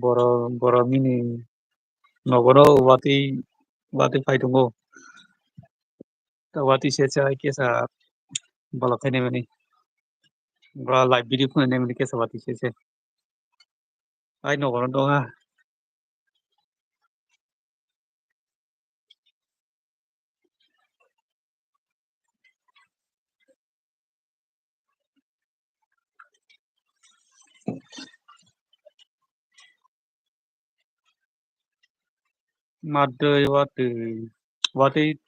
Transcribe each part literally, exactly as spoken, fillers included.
Boro, boro bini nogono watwi, watwi phai tongo. Ta watwi se se hai kesa bolok khainai mani. Ba live video phunai mani kesa watwi se se. Ai nogono dong ha. Matwi watwi, watwi,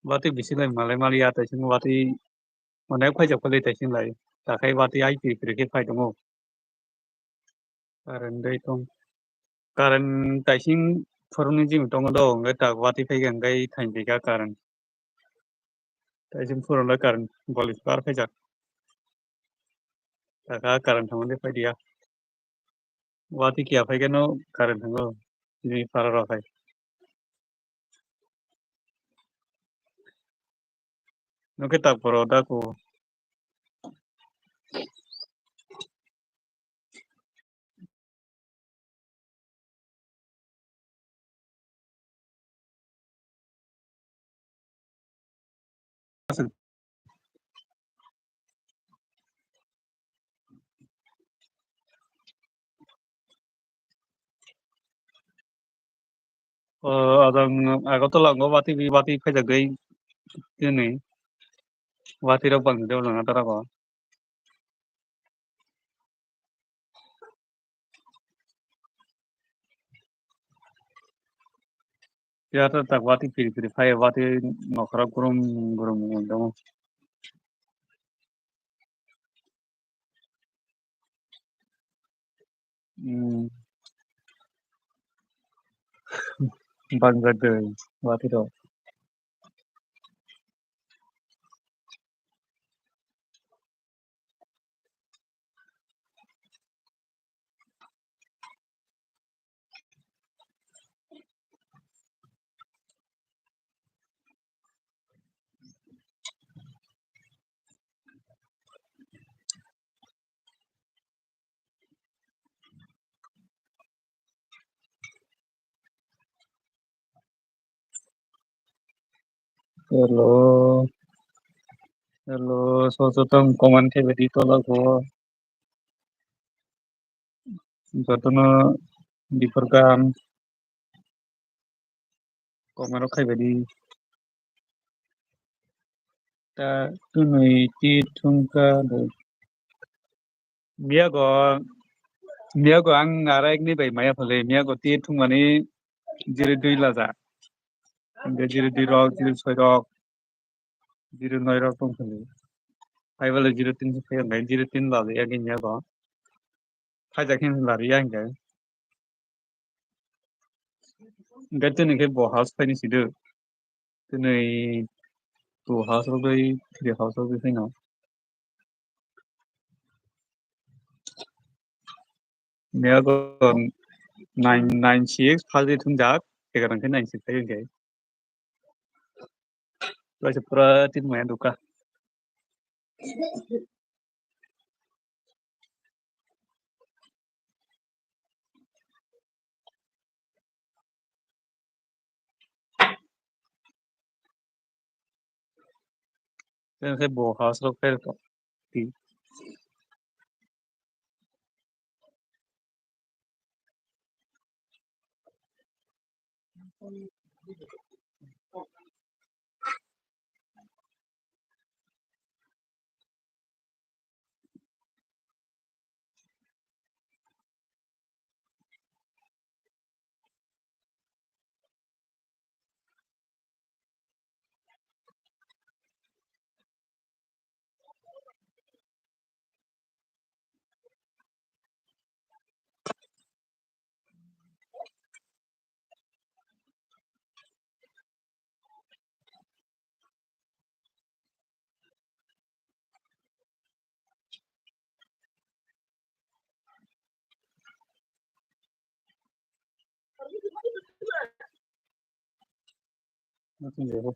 watwi bisi lai malai maliya, taising watwi onek phaijak phalwi taising lai. Takhai watwi ai piri piri khe phai tongo. Current dai tong. Current taising phorongni jim tongo do, hwnkhe tak watwi phai khe hwnkhe thain phi kha current. Taising phurunglai current, police bar khaijak. Taka current thangmani phai diya. Watwi kiya phai khe no current thango. Chini para rok hai. Nokhe tak poro da ko. O, adang Agartala ngo watwi, watwi phaijakgwi tini. Watwi rok bangni de bwlwng adara bo. Phiya ta tak watwi phiri phiri phai, watwi nokhorok gurum gurum wng tongo. Hmm. Bangladesh, watwi rok. Hello. Hello, so so tong comment khe bedi tola ko. Jotono biphor kaham. Comment rok khai bedi. Ta tunui ti thungka bo. Miyago, miyago ang ara ekni bai maya phale, miyago ti thungmani jiri dui laja. Hingke jiri dui rok, jiri soi rok, jiri noi rok tong phale. Hai bale jiri tin se phai ang zero tin laja ya gini miyago. Phai jak hin lari ya hingke. Hingke tini khe bo house phaini sido. Tini two house rok bai three house rok bai phaino. Miyago nine, nine six phaldi thungjak, egarang khe nine six phai hingke. Kaisa pura tin maya duka. Tei khe bo house rok khe ti. Nothing zero.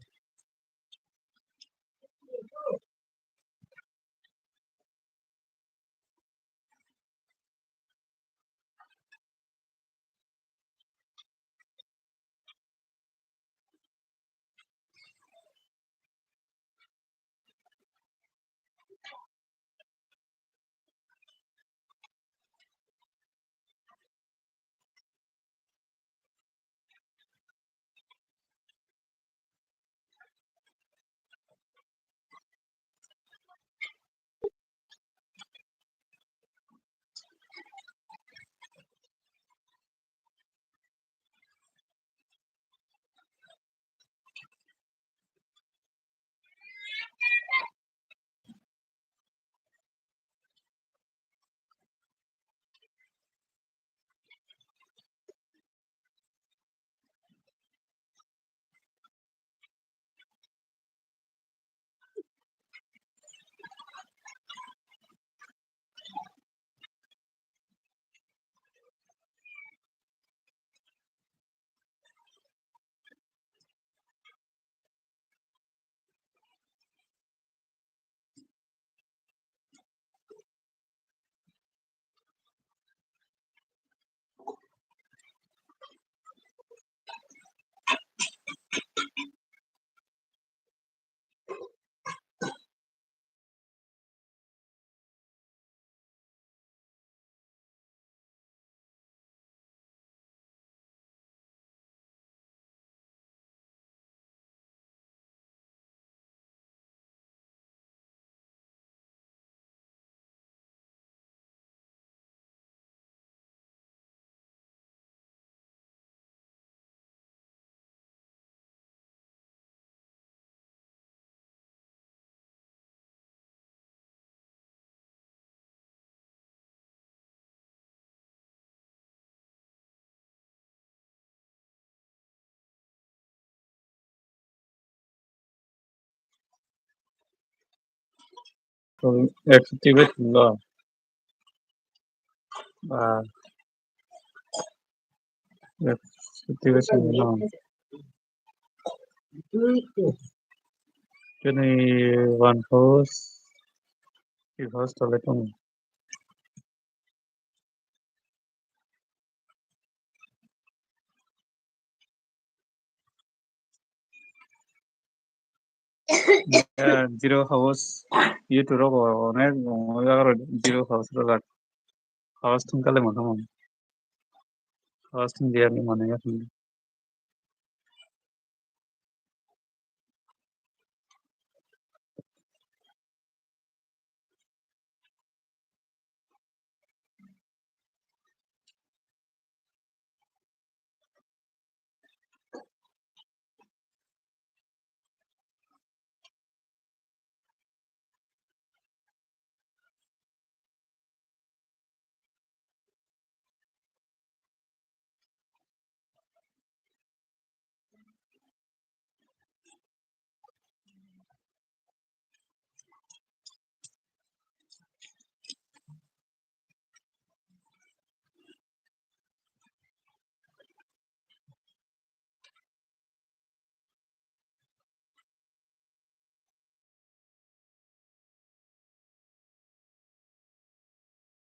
Activate lo. Ah. Activate lo. Kini one house, two house tole tong. Zero house, YouTube rogo onek zero house rok house thung kale mano house thung dia ni mano ya.